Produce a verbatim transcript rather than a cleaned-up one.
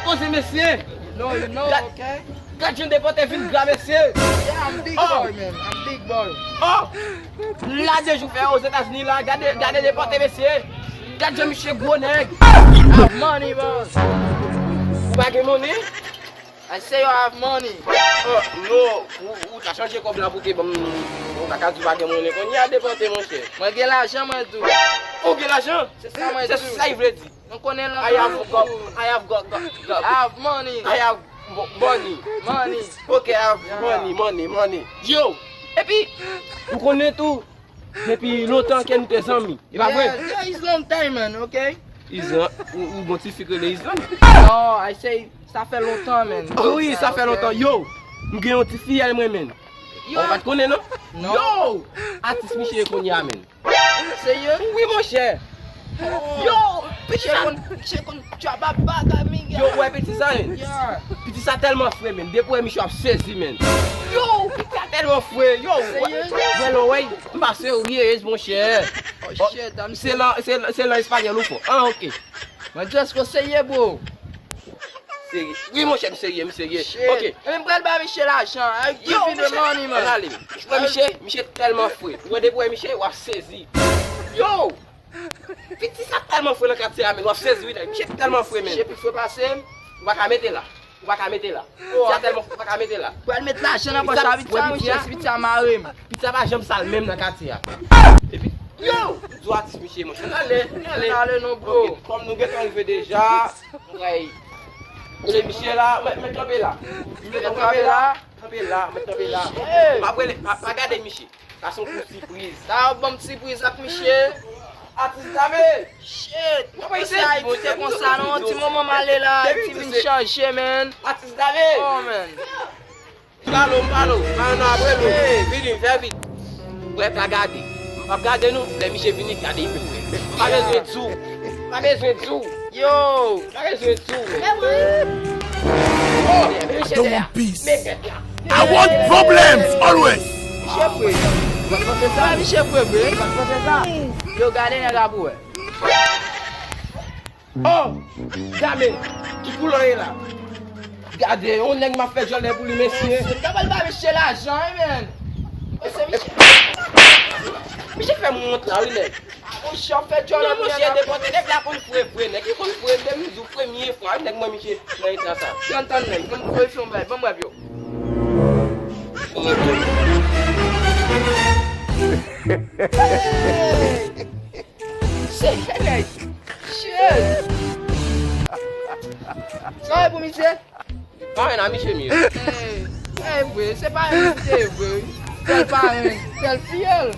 Poze mesye. No, you know, okay? Gad jan depòte vin gra mesye. Yeah, I'm big boy, man. I'm big boy. Oh! La de jou fè Ozetazini la, gade, gade depòte mesye. Gad jan misye gwo nèg. I have money, boss. Ou pa gen money? I say you have money. Oh, no, ou, ou ta chanje kòb la pou ke ban m, ou pa ka di ou pa gen money. Kounye a depòte, monchè. Mwen gen lajan, mwen tou. Ou gen lajan? Se sa mwen di. Se sa l vle di. Nou konnen lan. I have got, I have got, got, got. I have money. I have mo- money. Money. Ok, I have money, money, money. Yo, epi, ou konnen tou, depi lontan ke nou te zanmi. E pa vre? Yeah, yeah, it's long time, man, ok? Izan, ou, ou gon ti fi k rele Izan? No, I say, sa fè lontan, man. Wi, sa fè lontan. Yo, m gen yon ti fiyèl mwen, men. Ou pa t konnen, non? Non. Yo, atis misye ye kounye a, men. Serye? Wi, monchè. Yo, piti sa konn, misye konn tchwaba bagay, minga. Yo, wè piti sa, men. Yeah. Piti sa tèlman fre, men. Depi w wè misye w ap sezi, men. Yo, piti sa tèlman fre. Yo, wè, wè, lè w wè, m pa serye, monchè. Oh, shit, I'm se lan, se, se lan espanyòl ou fò. Ah, ok. Mwen just ko serye, bro. Serye. Wi, monchè, m serye, m serye. Shit. Ok. Ebyen, m pral ba misye lajan. I give you the money, man. Ann ale. Ou wè misye, misye tèlman fre. Ou wè depi w wè misye, w ap sezi. Yo! Piti sa tèlman fre nan katye a, men. W ap sezi, wi, nèg. Misye tèlman fre, men. Misye pi fre pase m. Ou pa ka mete la. Ou pa ka mete la. Piti sa tèlman fre, ou pa ka mete la. Pral met lajan nan pòch la, piti sa, monchè, si piti sa mare m. Piti sa pa janm sal menm nan katye a. Epi, yo! M di w atis misye, monchè. Ann ale, ann ale. Ann ale non, bro. Ok, kòm nou gentan rive deja, Mwen rele misye la, mwen, mwen kanpe la. Mwen kanpe la, kanpe la, mwen kanpe la. M ap rele, pa, pa gade misye. Sa se yon kou sipriz. Sa ap ban m sipriz ak misye. Atis Dame! Shit! Mwen pa isi Ayiti te konsa non, ti moman m ale la, Ayiti vin chanje, man. Atis Dame! Oh, man. M pale w, m pale w, m pale w, apre nou. Hey, vini, fè vit. Prèt la gade. M p ap gade nou, lè misye vini, gade li pi pre. M pa bezwen di w. M pa bezwen di w. Yo! M pa bezwen di w. Oh, misye te la. Men tèt la. I want problems always. Misye fre. Misye fre vre. Yo, gade nèg la pou wè. Oh! Dame, ki koulè w ye la? Gade, yon nèg m ap fè djòlè pou li, mesye. Mesye, m ta pral ba misye lajan, wi, men. Mesye, misye. Misye fè m wont la, wi, nèg. Monchè, w fè djòlè pou nèg la. Monchè, depòte nèg la konn fre vre, nèg. Li konn fre, m te m di w premye fwa, wi, nèg, mwen, misye, nan eta sa. Tann, tann, nèg. Ban m fè yon bagay, ban m wè yo. Hey! Se kenèg. Shit. Sa e pou misye? Pa wè nan misye m ye. Hey, hey, vre, se pa yon misye vre. Tèl parenn, tèl fiyèl.